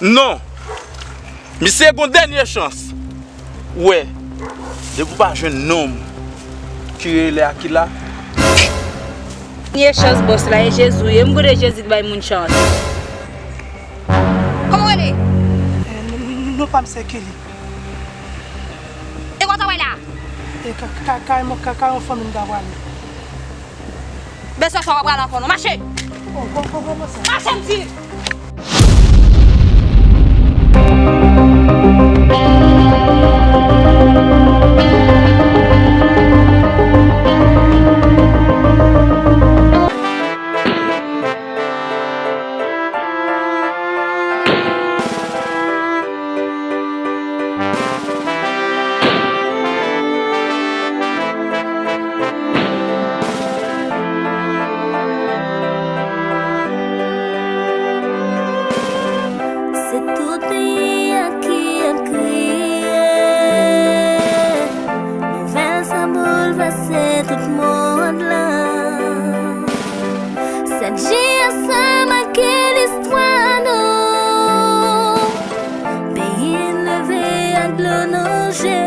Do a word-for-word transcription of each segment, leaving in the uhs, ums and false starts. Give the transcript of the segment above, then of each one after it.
Non. Misye gon dènye chans. Ou wè, depi w pa jwenn nonm ki rele Akila. Dènye chans bòs la, e Jezi w ye. M konnen Jezi k bay moun chans. Kòman w rele? Eh, non, non pa m se Kili. E kote w pral la? E ka, ka, ka, ka, ka yon fanmi m ta pral. Bèsè sa w ap pral ankò non. Mache! Oh, kò, kò, kò, kò sa? Mache m di! Se tout peyi a ki ap kriye. Nouvèl sa boulvèse tout mond lan. Sèt jiyè sa make listwa nou. Peyi n leve ak dlo nan je.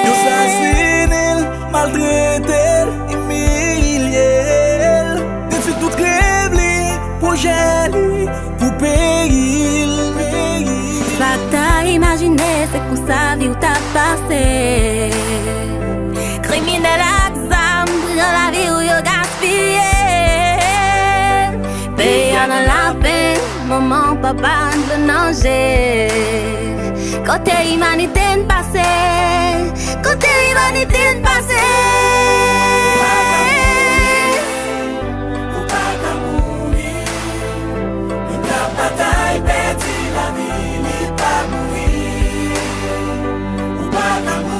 Yo sasinen l, maltrete l, imilye l. Detwi tout rèv li, pwojè li pou peyi l. Sa k ta imajine se konsa vi w t ap pase. Kriminèl ak zam pran lavi w, yo gaspiye. Peyi a nan lapenn, manman, papa, dlo nan je. Kote imanite n pase? Kote imanite n pase? Ou pa ka mouri, ou ka batay, pèdi lavi, li pa mouri. Ou pa ka mouri.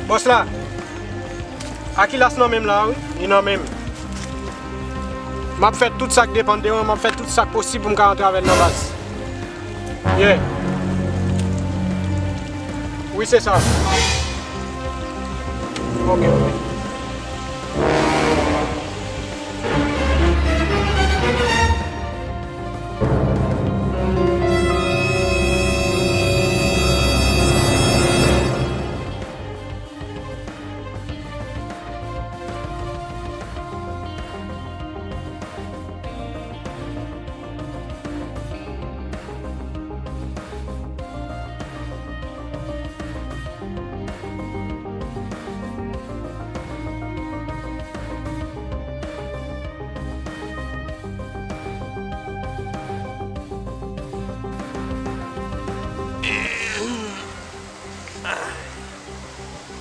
Bòs la, Akilas nan men m la, wi, li nan men m. M ap fè tout sa k depann de mwen, m ap fè tout sa k posib pou m ka rantre avè l nan baz. Yeah. Wi, se sa. Ok, ok.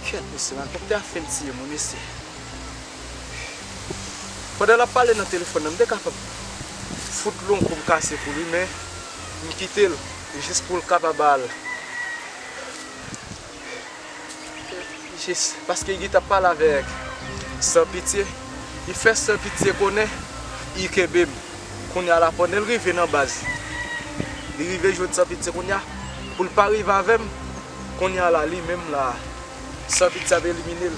Kèt, mesye, malfektè a fin tiye mwen, mesye. Pandan l ap pale nan telefòn nan, m te kapab fout l yon kou m kase pou li, men m kite l jis pou l kapab al. Jis paske li t ap pale avèk San Pitye, li fè San Pitye konnen li kenbe m. Kounye a la, pandan l rive nan baz, li rive jwenn San Pitye kounye a, pou l pa rive avè m, kounye a la, li menm la, San Pitye ap elimine l.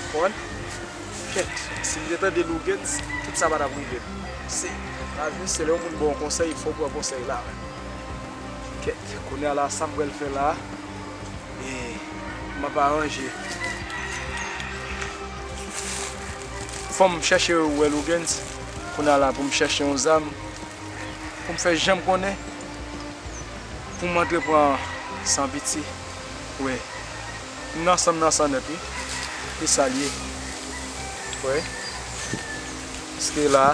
Konprann? Kèt, si m te tande Lougens, tout sa pa t ap rive m. Se, lavi, se lè yon moun ba w yon konsèy, fò w pran konsèy la. Kèt, kounye a la, sa m pral fè la, e m ap aranje. Fò m chèche wè Lougens, kounye a la pou m chèche yon zam, pou m fè jan m konnen, pou m antre pran san piti. Wi. M nan san, m nan san nèt, wi. E sa l ye. Wi. Paske la,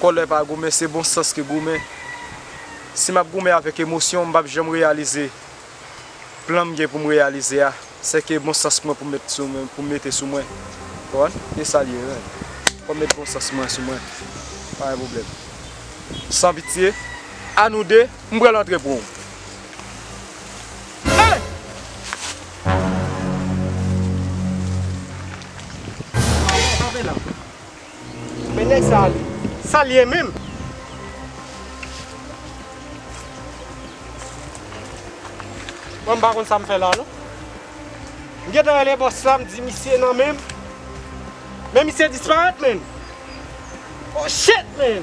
kòlè pa goumen, se bon sans ki goumen. Si m ap goumen avèk emosyon, m p ap janm reyalize plan m gen pou m reyalize a. Sèke bon sans mwen pou m met sou mwen, pou m mete sou mwen. Konprann? E sa l ye, wi. Fò m met bon sans mwen sou mwen. Pa gen pwoblèm. San pitye, a nou de, m pral antre pran w. Hey! Men nèg sa a li, sa l ye menm? Mwen m pa konn sa m fè la non. M gentan rele bòs la, m di misye nan men m. Men misye disparèt, menn. Oh shit, menn.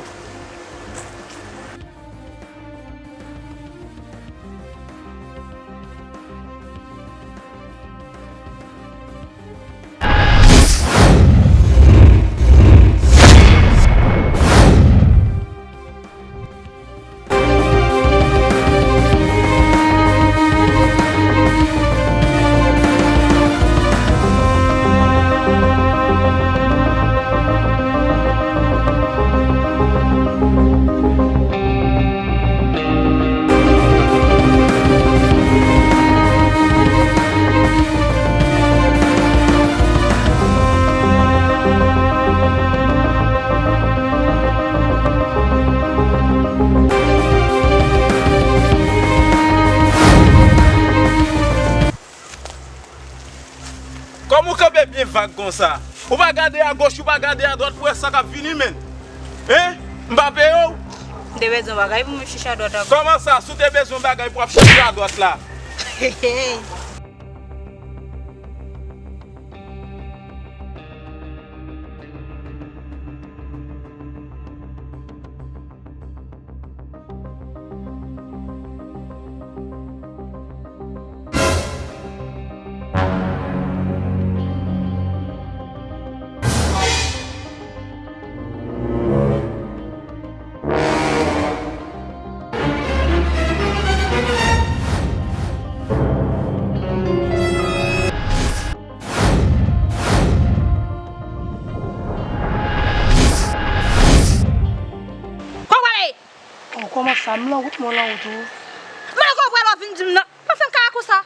Kòman w kanpe byen vag konsa? Ou pa gade agoch, ou pa gade adwat pou wè sa k ap vini, menn. Hein? M pa peye w? M te bezwen bagay pou mwen chèche adwat agoch. Kòman sa? Si w te bezwen bagay pou w ap chèche adwat la? Kòman w ale? Oh, kòman sa? M lan wout, mwen lan wout ou. Malgre w pral w ap vin di m nan. Pa fè m kaka konsa.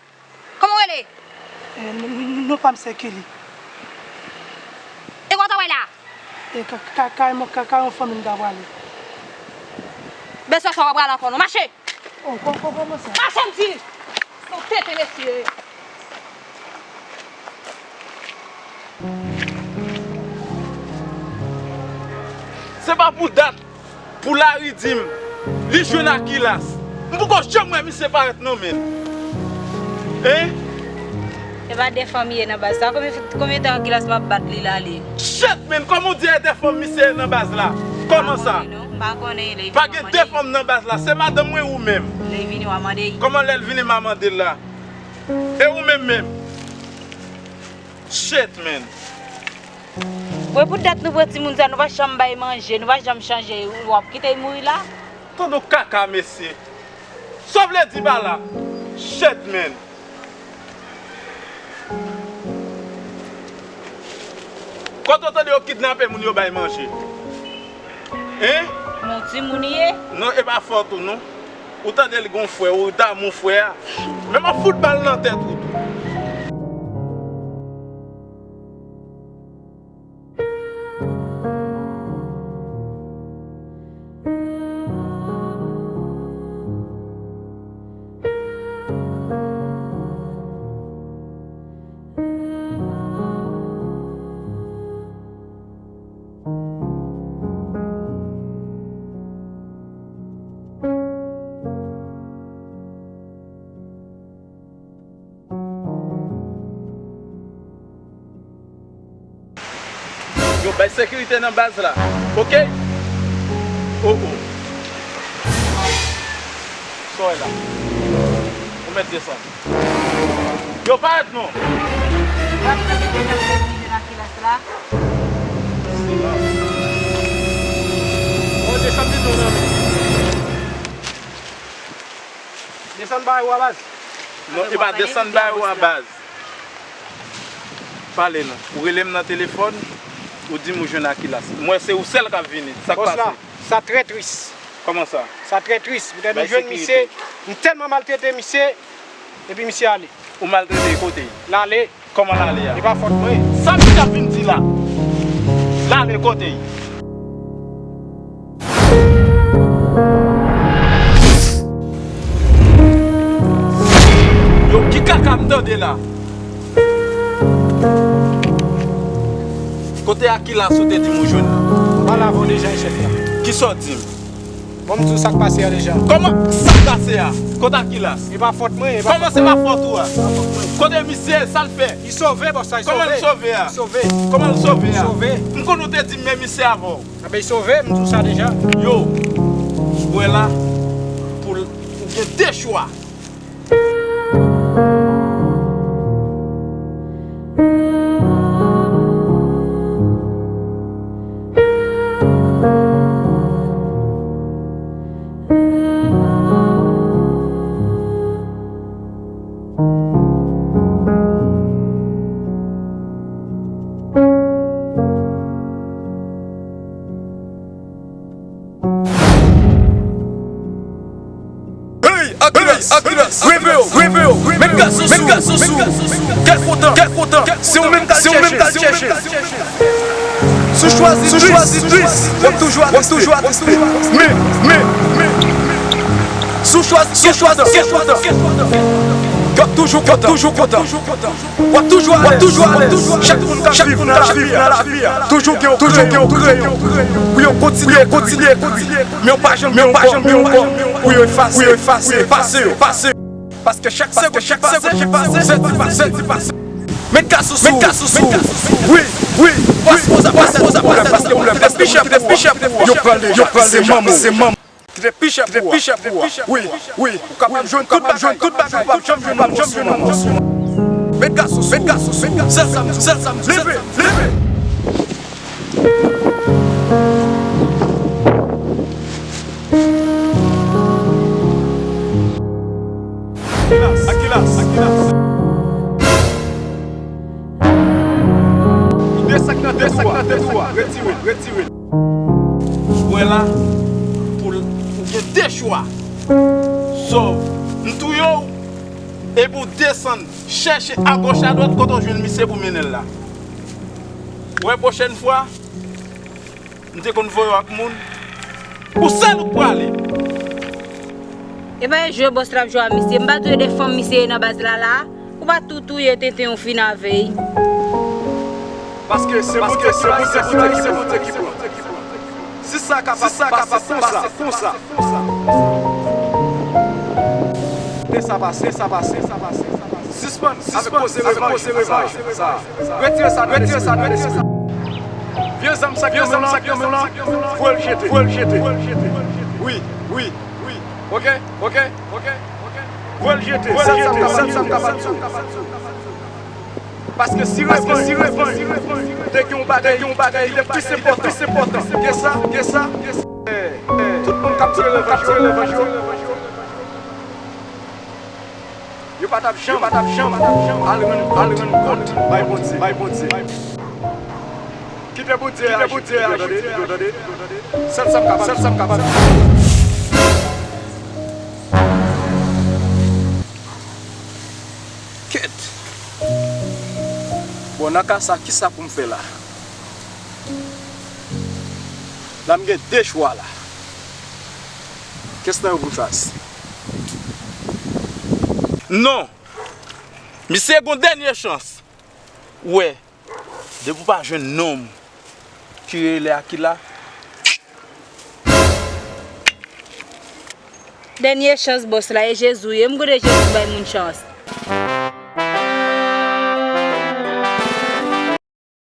Kòman w rele? Eh, n-, n-, non pa m se Kelly. E kote w pral la? E ka, ka, ka, ka, ka yon fanmi m ta prale. Bezwen sa w ap prale ankò non. Mache! Oh, kò, kò, kòman sa? Mache m di! Yon tete mesye. Se pa pou dat pou Lari di m li jwenn Akilas. M poko janm wè misye parèt non, menn. Hein? E pa de fanm li ye nan baz la. Konbyen, konbyen tan Akilas m ap bat li la li? Shit, menn, kòman w di e de fanm misye ye nan baz la? Kòman sa? M pa konnen non, m pa konnen. Pa gen de fanm nan baz la, se madanm mwen ou menm? Lè l vini w a mande l. Kòman lè l vini m a mande l la? E ou menm menm? Shit, menn. Mwen pou dat nou pran timoun sa, nou pa janm bay manje, nou pa janm chanje, w ap kite l mouri la? Tande w kaka, mesye. Sa w vle di pa la? Shit, menn. Kote w tande yo kidnape moun yo bay manje? Hein? Bon timoun li ye. Non, e pa fòt ou non. Ou tande li gon frè, ou damou frè a. Men m ap fout bal nan tèt ou tou. Yo bay sekirite nan baz la, oke? Oh, oh. Sa w wè la? Ou mèt desann. Yo parèt non. W ap tande deja m fè vini nan kilas la. Desann bay ou a baz. Non, e pa desann bay ou a baz. Pale non. Ou rele m nan telefòn, ou di m ou jwenn Akilas. M wè se ou sèl k ap vini. Sa k pase? Bòs la, sa trè tris. Kòman sa? Sa trè tris. Poutèt nou jwenn misye, nou tèlman maltrete misye, epi misye ale. Ou maltrete l kote? L ale. Kòman l ale a? E pa fòt mwen. Sa misye ap vin di la? L ale kote? Yo, ki kaka m tande la? Kote Akilas ou te di m ou jwenn nan? M pale avè w deja, chèf la. Kisa w di m? Bon, m di w sa k pase a deja. Kòman sa k pase a? Kote Akilas? E pa fòt mwen, e pa fòt mwen. Kòman se pa fòt ou a? Kote misye, sa l fè? Li sove, bòs la, li sove. Kòman l sove a? Li sove. Kòman l sove a? Li sove. M konn ou te di m men misye avè w. Anben, li sove, m di w sa deja. Yo, ou wè la, pou l, ou gen de chwa. Hey, Akilas, Akilas, reve w, reve w, met gason sou, met gason sou. Kè kontan, kè kontan, se ou menm k al chèche, se ou menm k al chèche. Si w chwazi tris, w ap toujou atiste. Men, men, men, si w chwazi, si w chwazi kè kontan, w ap toujou kontan, toujou kontan. W ap toujou alèz, w ap toujou alèz. Chak moun k ap viv nan lavi a, toujou gen yon kreyon, toujou gen yon kreyon pou yo kontinye, kontinye ekri. Men yo pa janm gen yon gòm, pou yo efase, pou yo efase, efase yo, efase yo. Paske chak segonn ki pase, se di pase, se di pase. Met gason sou, met gason sou. Wi, wi, wi. Pas poz ap, pas poz ap, pas poz ap. Paske ou lè, paske ou te pi chè pou ou. Yo pran l deja, yo pran l deja, se manman, se manman. Ki te pi chè pou ou a. Wi, wi. Ou kapab jwenn tout bagay, tout bagay, ou p ap janm jwenn yon mòso. Met gason sou, met gason sou. Sèl sa m di, sèl sa m di. Leve, leve. Akilas, Akilas, Akilas. Desann nan tèt ou a, retire l, retire l. Ou wè la, pou l, ou gen de chwa. Swa m touye w, epi w desann, chèche agoch adwat kote w jwenn misye pou mennen l la. Ou wè pwochèn fwa, m te konn voye w ak moun, ou sèl ou k prale. E pa jwe bòs la ap jwe a misye. M pa di w e de fanm misye ye nan baz la la. Ou pa tou touye tenten ou fin avè l. Paske se Bondye ki pran, se Bondye ki pran. Si sa kapab pase konsa, konsa. Lè sa pase, sa pase, sa pase. Sispann avèk koze revanj sa. Retire sa, retire sa nan lespri. Vye zam sa k nan men w la, voye l jete, voye l jete. Wi, wi, wi. Oke, oke, oke, oke. Voye l jete, sèl sa m kapab di w. Paske si revanj, si revanj te gen yon bagay, te gen yon bagay ki te plis enpòtan, plis enpòtan ke sa, ke sa, tout moun k ap tire revanj yo, yo pa t ap janm, yo pa t ap janm al rann, al rann kont bay Bondye, bay Bondye. Kite Bondye aji pou yo, tande, pou yo, tande. Sèl sa m kapab, sèl sa m kapab. Kèt. Bon, nan ka sa, kisa pou m fè la? La m gen de chwa la. Kès nan yo pou m chwazi? Non. Misye gon dènye chans. Ou wè, depi w pa jwenn nonm ki rele Akila. Dènye chans bòs la, e Jezi w ye. M kote Jezi bay moun chans.